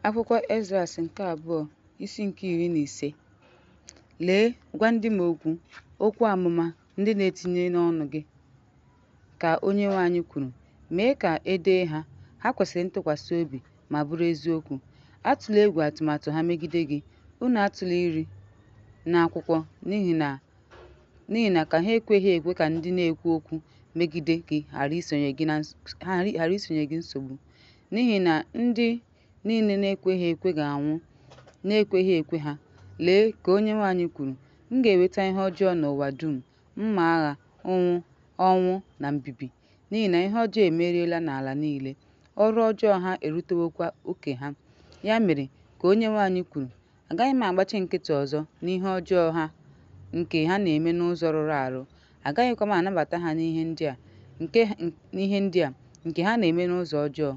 Akwụkwọ Esdras nke abụọ, isi nke 15. Lee, gwa ndị m okwu, okwu amụma ndị na-etinye n'ọnụ gị, ka Onyenwe anyị kwuru. Mee ka e dee ha, ha kwesiri ntụkwasị obi ma bụrụ eziokwu. Atụla egwu atụmatụ ha megide gị, unu atụla iri n'akwụkwọ n'ihi na ka ha ekweghị ekwe ka ndị na-ekwu okwu megide gị ghara isonye gị nsogbu, n'ihi na ndị niile na-ekweghị ekwe ga-anwụ na-ekweghị ekwe ha. Lee, ka Onyenwe anyị kwuru, m ga-eweta ihe ọjọọ n'ụwa dum, mma agha, ụnwụ, ọnwụ na mbibi, n'ihi na ihe ọjọọ emeriela n'ala niile, ọrụ ọjọọ ha erutewokwa oke ha. Ya mere, ka Onyenwe anyị kwuru, agaghị m agbachi nkịtị ọzọ n'ihe ọjọọ ha nke ha na-eme n'ụzọ rụrụ arụ, agaghịkwa m anabata ha n'ihe ndị a, nke ha na-eme n'ụzọ ọjọọ.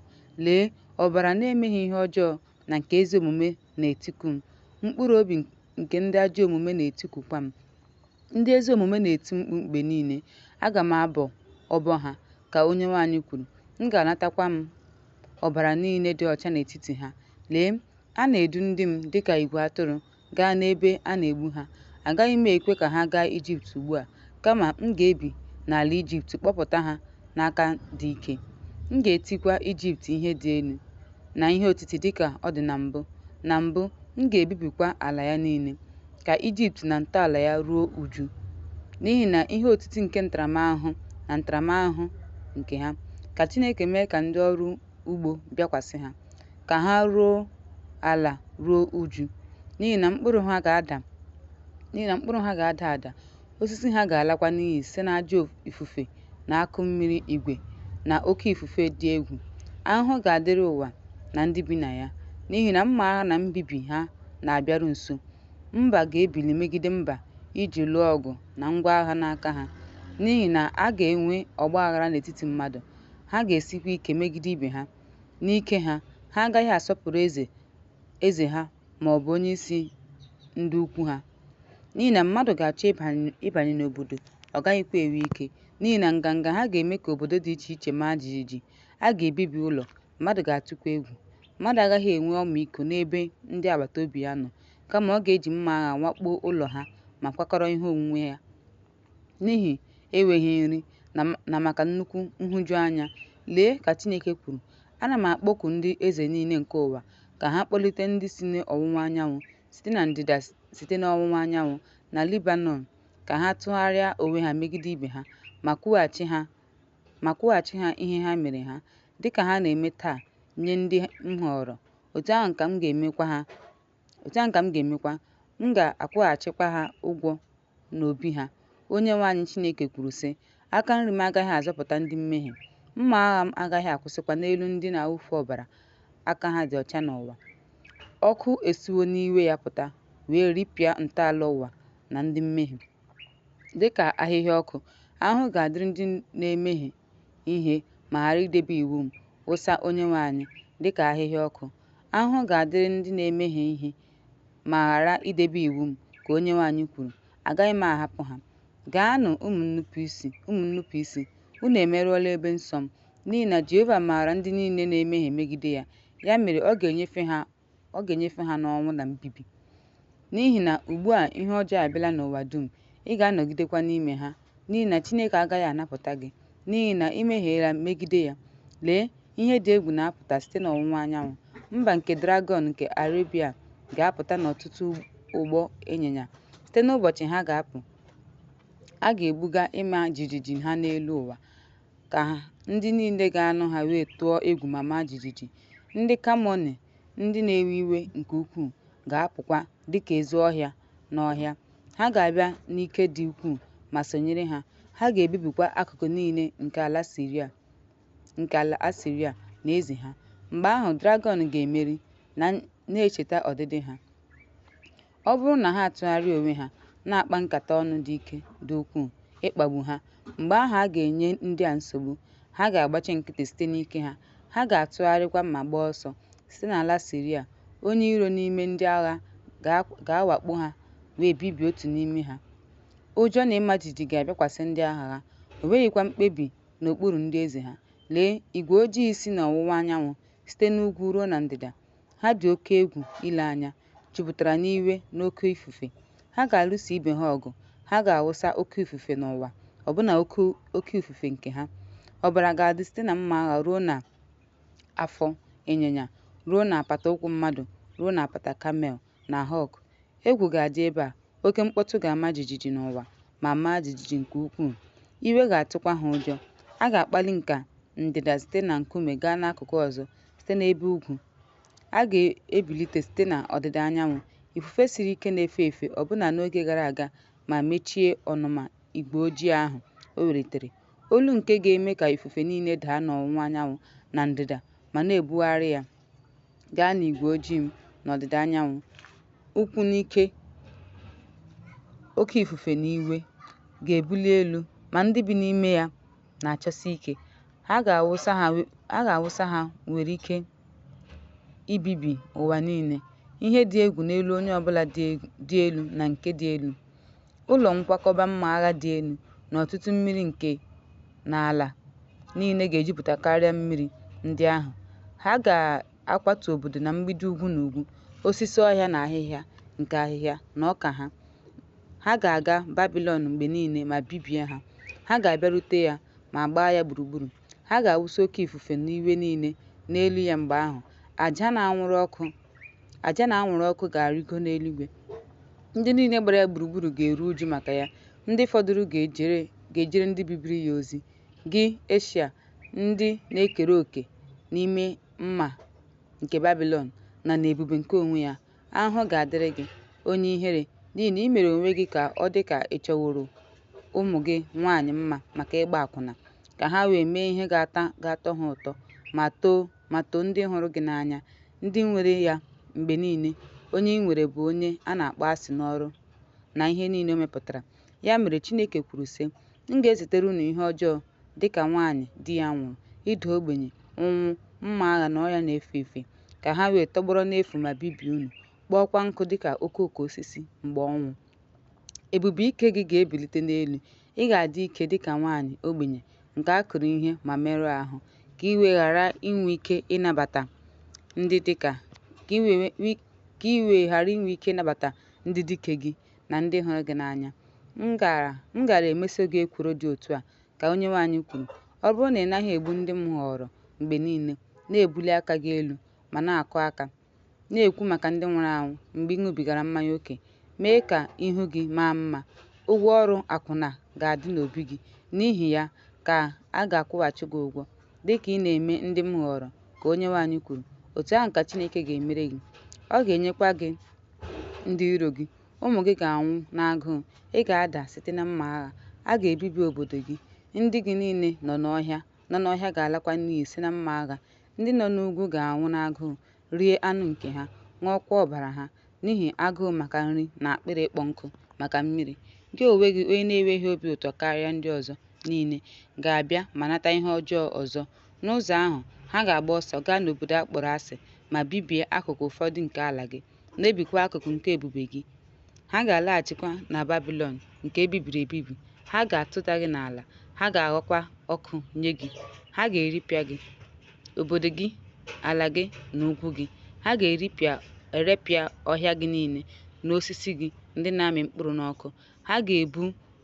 Lee, ọbara na-emeghị ihe ọjọọ na nke ezi omume na-etiku m, mkpụrụ obi nke ndị ajọ omume na-etikukwa m. Ndị ezi omume na-eti mkpu mgbe niile, aga m abọ ọbọ ha, ka Onyenwe anyị kwuru, m ga-anatakwa m ọbara niile dị ọcha n'etiti ha. Lee, a na-edu ndị m dịka igwe atụrụ gaa n'ebe a na-egbu ha. Agaghị m ekwe ka ha gaa Ijipt ugbu a, kama m ga-ebi n'ala Ijipt kpọpụta ha n'aka dị ike. M ga-etikwa Ijipt ihe dị elu na ihe otiti dịka ọ dị na mbụ. Na mbụ, m ga-ebibikwa ala ya niile, ka Ijipt na ntọala ya ruo ụjụ, n'ihi na ihe otiti nke ntaramahụhụ na ntaramahụhụ nke ha. Ka Chineke mee ka ndị ọrụ ugbo bịakwasị ha, ka ha ruo ala ruo ụjụ, n'ihi na mkpụrụ ha ga-ada ada, osisi ha ga-alakwa n'iyi site n'ajọ ifufe na akụ mmiri igwe na oke ifufe dị egwu. Ahụhụ ga-adịrị ụwa na ndị bi na ya, n'ihi na mma agha na mbibi ha na-abịaru nso. Mba ga-ebili megide mba iji lụọ ọgụ na ngwa agha n'aka ha, n'ihi na a ga-enwe ọgba aghara n'etiti mmadụ, ha ga-esikwa ike megide ibe ha. N'ike ha, ha agaghị asọpụrụ eze ha ma ọ bụ onyeisi ndị ukwu ha. N'ihi na mmadụ ga-achọ ịbanye n'obodo, ọ gaghịkwa enwe ike, n'ihi na nganga ha ga-eme ka obodo dị iche iche maa jijiji. A ga-ebibi ụlọ, mmadụ ga-atụkwa egwu. Mmadụ agaghị enwe ọmịiko n'ebe ndị agbata obi ya nọ, kama ọ ga-eji mma agha wakpo ụlọ ha ma kwakọrọ ihe onwunwe ya. N'ihi enweghị nri na maka nnukwu nhụjuanya, lee, ka Chineke kwuru, ana m akpọku ndị eze niile nke ụwa ka ha kpọlite ndị si n'ọwụwa anyanwụ, site na ndịda site n'ọwụwa anyanwụ, na Lebanọn, ka ha tụgharịa onwe ha megide ibe ha, ma kwụghachi ha ihe ha mere ha, dịka ha na-eme taa nye ndị m họọrọ, otu ahụ ka m ga-emekwa, m ga-akwụghachikwa ha ụgwọ n'obi ha. Onyenwe anyị Chineke kwuru sị, aka nri m agaghị azọpụta ndị mmehie, mma agha m agaghị akwụsịkwa n'elu ndị na-awụfu ọbara aka ha dị ọcha n'ụwa. Ọkụ esiwo n'iwe ya pụta wee ripịa ntọala ụwa na ndị mmehie. Dịka ahịhịa ọkụ, ahụhụ ga-adịrị ndị na-emehie ihe ma ghara idebe iwu m, wụsa Onyenwe anyị, dịka ahịhịa ọkụ. Ahụhụ ga-adịrị ndị na-emehie ihe ma ghara idebe iwu m, ka Onyenwe anyị kwuru, agaghị m ahapụ ha. Gaanụ ụmụ nnupụ isi, unu emerụọla ebe nsọ m, n'ihi na Jehova maara ndị niile na-emehie megide ya, ya mere ọ ga-enyefe ha n'ọnwụ na mbibi. N'ihi na ugbu a ihe ọjọọ abịala n'ụwa dum, ị ga-anọgidekwa n'ime ha, n'ihi na Chineke agaghị anapụta gị, n'ihi na ị mehiela megide ya. Lee, ihe dị egwu na-apụta site n'ọwụwa anyanwụ, mba nke dragọn nke Arebia ga-apụta n'ọtụtụ ụgbọ ịnyịnya. Site n'ụbọchị ha ga-apụ, a ga-ebuga ịma jijiji ha n'elu ụwa, ka ndị niile ga-anụ ha wee tụọ egwu ma maa jijiji. Ndị Kamọni, ndị na-ewe iwe nke ukwuu, ga-apụkwa dịka ezi ọhịa n'ọhịa. Ha ga-abịa n'ike dị ukwuu ma sonyere ha, ha ga-ebibikwa akụkụ niile nke ala Asịrịa na eze ha. Mgbe ahụ dragọn ga-emeri, na-echeta ọdịdị ha. Ọ bụrụ na ha atụgharịa onwe ha, na-akpa nkata ọnụ dị ike dị ukwuu ịkpagbu ha, mgbe ahụ a ga-enye ndị a nsogbu, ha ga-agbachi nkịtị site n'ike ha, ha ga-atụgharịkwa ma gbaa ọsọ. Site n'ala Siria, onye iro n'ime ndị agha ga-awakpo ha wee bibie otu n'ime ha. Ụjọ na ịma jijiji ga-abịakwasị ndị agha ha, o nweghịkwa mkpebi n'okpuru ndị eze ha. Lee, igwe ojii si n'ọwụwa anyanwụ, site n'ugwu ruo na ndịda, ha Ha dị oke egwu ile anya, jupụtara n'iwe na oke ifufe. Ha ga-alụso ibe ha ọgụ, ha ga-awụsa oke ifufe n'ụwa, ọbụna oke ifufe nke ha. Ọbara ga-adị site na mma agha ruo n'afọ ịnyịnya, ruo n'apata ụkwụ mmadụ, ruo n'apata kamel na hog. Egwu ga-adị ebe a, oke mkpọtụ ga-ama jijiji n'ụwa ma maa jijiji nke ukwuu, iwe ga-atụkwa ha ụjọ. A ga-akpali nke ndịda site na nkume gaa n'akụkụ ọzọ site n'ebe ugwu, a ga-ebilite site na ọdịda anyanwụ, ifufe siri ike na-efe efe ọbụna n'oge gara aga ma mechie ọnụma igwe ojii ahụ o welitere, olu nke ga-eme ka ifufe niile daa n'ọwụwa anyanwụ na ndịda ma na ebugharị ya gaa n'igwe ojii m n'ọdịda anyanwụ, ukwu n'ike, oke ifufe na iwe, ga-ebuli elu ma ndị bi n'ime ya na-achọsi ike, ha ga-awụsa ha nwere ike ibibi ụwa niile, ihe dị egwu n'elu onye ọ bụla dị elu na nke dị elu, ụlọ nkwakọba mma agha dị elu, na ọtụtụ mmiri nke na ala niile ga-ejupụta karịa mmiri ndị ahụ, ha ga-akwatu obodo na mgbidi ugwu na ugwu, osisi ọhịa na ahịhịa nke ahịhịa na ọka ha, ha ga-aga Babịlọn mgbe niile ma bibie ha, ha ga-abịarute ya ma gbaa ya gburugburu, ha ga-awụsa oke ifufe na iwe niile n'elu ya mgbe ahụ aja na anwụrụ ọkụ ga-arịgo n'eluigwe. Ndị niile gbara ya gburugburu ga-eru uju maka ya, ndị fọdụrụ ga-ejere ndị bibiri ya ozi. Gị, Eshịa, ndị na-ekere òkè n'ime mma nke Babilọn na n'ebube nke onwe ya, ahụhụ ga-adịrị gị, onye ihere, n'ihi na i mere onwe gị ka ọ dị ka ị chọworo ụmụ gị nwanyị mma maka ịgba akwụna, ka ha wee mee ihe ga-atọ ha ụtọ ma too ndị hụrụ gị n'anya, ndị nwere ya mgbe niile, onye ị nwere bụ onye a na-akpọ asị n'ọrụ na ihe niile o mepụtara. Ya mere Chineke kwuru, sị, M ga-ezitere unu ihe ọjọọ dị ka nwanyị di ya nwụrụ, ịda ogbenye, ụnwụ, mma agha na ọrịa na-efe efe, ka ha wee tọgbọrọ n'efu ma bibie unu, kpọọkwa nkụ dị ka okooko osisi mgbe ụnwụ. Ebube ike gị ga-ebilite n'elu, ị ga-adị ike dị ka nwanyị ogbenye nke a kụrụ ihe ma merụọ ahụ, ka i wee ghara inwe ike ịnabata ndị dike gị na ndị hụrụ gị n'anya. M gaara emeso gị ekworo dị otu a, ka Onyenwe anyị kwuru, ọ bụrụ na ị naghị egbu ndị m họọrọ mgbe niile, na-ebuli aka gị elu ma na-akụ aka, na-ekwu maka ndị nwụrụ anwụ mgbe ị ṅụbigara mmanya ókè, mee ka ihu gị maa mma, ụgwọ ọrụ akwụna ga-adị n'obi gị, n'ihi ya ka a ga-akwụghachi gị ụgwọ, dịka ị na-eme ndị m họọrọ, ka Onyenwe anyị kwuru, otu ahụ ka Chineke ga-emere gị. Ọ ga-enyekwa gị ndị iro gị, ụmụ gị ga-anwụ n'agụụ, ị ga-ada site na mma agha, a ga-ebibi obodo gị, ndị gị niile nọ n'ọhịa ga-alakwa n'iyi site na mma agha, ndị nọ n'ugwu ga-anwụ n'agụụ, rie anụ nke ha, ṅụọkwa ọbara ha, n'ihi agụụ maka nri na akpịrị ịkpọ nkụ maka mmiri. Gị onwe gị, onye na-enweghị obi ụtọ karịa ndị ọzọ niile, ga-abịa ma nata ihe ọjọọ ọzọ. N'ụzọ ahụ, ha ga-agba ọsọ gaa n'obodo a kpọrọ asị ma bibie akụkụ ụfọdụ nke ala gị, mebikwa akụkụ nke ebube gị. Ha ga-alaghachikwa na Babilọn nke e bibiri ebibi, ha ga-atụda gị n'ala, ha ga-aghọkwa ọkụ nye gị, ha ga-eripịa gị, obodo gị, ala gị na ugwu gị, ha ga-erepịa ọhịa gị niile na osisi gị ndị na-amị mkpụrụ n'ọkụ, ha ga-ebu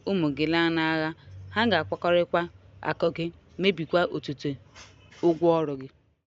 ụmụ gị laa n'agha, ha ga-akwakọrọkwa akụ gị, mebiekwa otuto ụgwọ ọrụ gị.